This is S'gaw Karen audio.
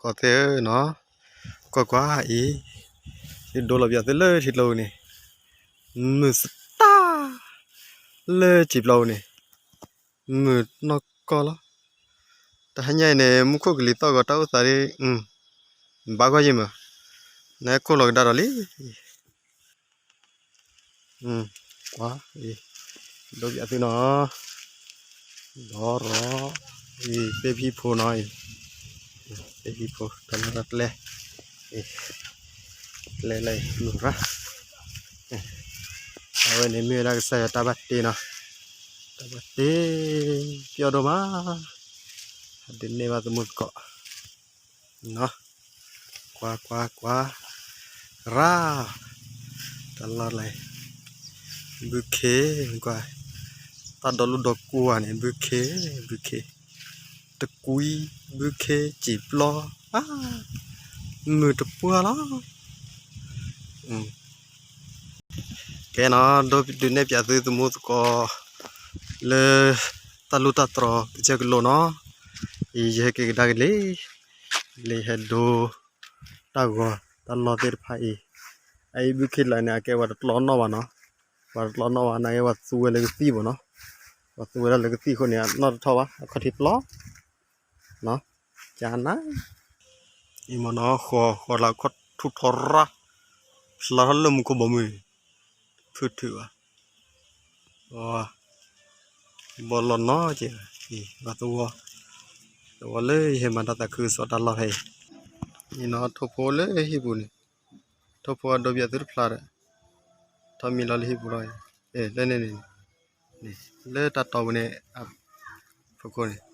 ကီၢ်သဲးဧၢနီၤ, ကွၢ်ကွၢ်အံၤ, ယဒိလီၤပၠးသုလၢထံကျိပူၤန့ၣ်, မုၢ်စတၢ်, လၢစံာ်ပျီပူၤန့ၣ်, မုၢ်နီၢ်ကီၢ်လီၤ. တဟါညါအံၤန့ၣ် မူခိၣ်ကလံၤသီၣ်ဂီၤတၢ်အိၣ်သးဒ်, ဘၣ်ကွၢ်ယံၤမး, နခိၣ်လီၤကဒါဒီးလံ. ကွၢ်အံၤ, ဒိပၠးသုနီၤ, ဒီရီ, အံၤ သ့ၣ်ဖံဖိနီၤအံၤ, သ့ၣ်ဖံဖိ တၢ်လီၢ်တၢ်ကျဲ, ကျဲလၢအံၤမုၢ်ရၣ်, အဝဲန့ၣ်မ့ၢ်ဝဲဒၣ်ကစၢ်ယွၤတၢ်ဘၣ်တ့နီၤ, တၢ်ဘၣ်တ့, ပျီဒိၣ်မး, ဒုးနဲၣ်ဘၣ်သမူသကိး ကွၢ်ကွၢ်ကွၢ်, ရၣ်, တၢ်လီၢ်လၢ, ဘုခ့, ကွၢ်, တၢ်ဒီလူၢ်ဒီကူဧါန့ၣ် ဘုခ့, ဘုခ့, တကွံ, ဘုခ့, စံာ်ပျီ, မုၢ်တပှၢ်လီၤ. ကဲနီၤ, ဒုးနဲၣ်ပၠးသုသမူသကိး လၢ တၢ်လူၢ်တၢ်တြီၤကစၢၢ်ကလိနီၤ, အံၤယဟဲက့ၤကဒါက့ၤလံ, လၢဟဲဒိ တၢ်ဂီၤတၢ်လီၢ်သ့ၣ်တဖၣ်အံၤ, အအံၤဘုခ့လၢန့ၣ် အကဲဝဲတကျီနီၣ်ဘၣ်နီၤ, ဝဲတကျီနီၣ်ဘၣ် နာ်က့ဝဲသူဝဲလၢကသံၣ်ဘၣ်နီၤ, ဝဲသူဝဲဒၣ်လၢကသံၣ်အဃိန့ၣ် အနီၣ်တထီၣ်ဘၣ် အခီၣ်ထံးပျီ ကနၤ, အံၤမ့ၢ်နီၤ ဃီၤဃီၤလၢခီၣ်ထူၣ်ထီရၣ်, ဖျါထီၣ်လၢမူခိၣ်ဘီမုၢ်, ဖုၣ်ထုးဘၣ်, ဘီလီၤနီၤက့ၤ, ဘၣ်သဝီ, သဝီလၢယဟဲမၤတၢ်သးခုကစီၣ်တၢ်လီၢ်ဖဲအံၤ, အံၤနီၤ ထိၣ်ဖိလၢဟံၣ်ပူၤန့ၣ်, ထိၣ်ဖိအဒိပၠးသုတဖျါဒီး, ထီၣ်မံလီၤလၢဟံၣ်ပူၤလီၤ, လၢန့ၣ်န့ၣ်, လၢတၢ်တီပူၤန့ၣ်, ဖုခိၣ်န့ၣ်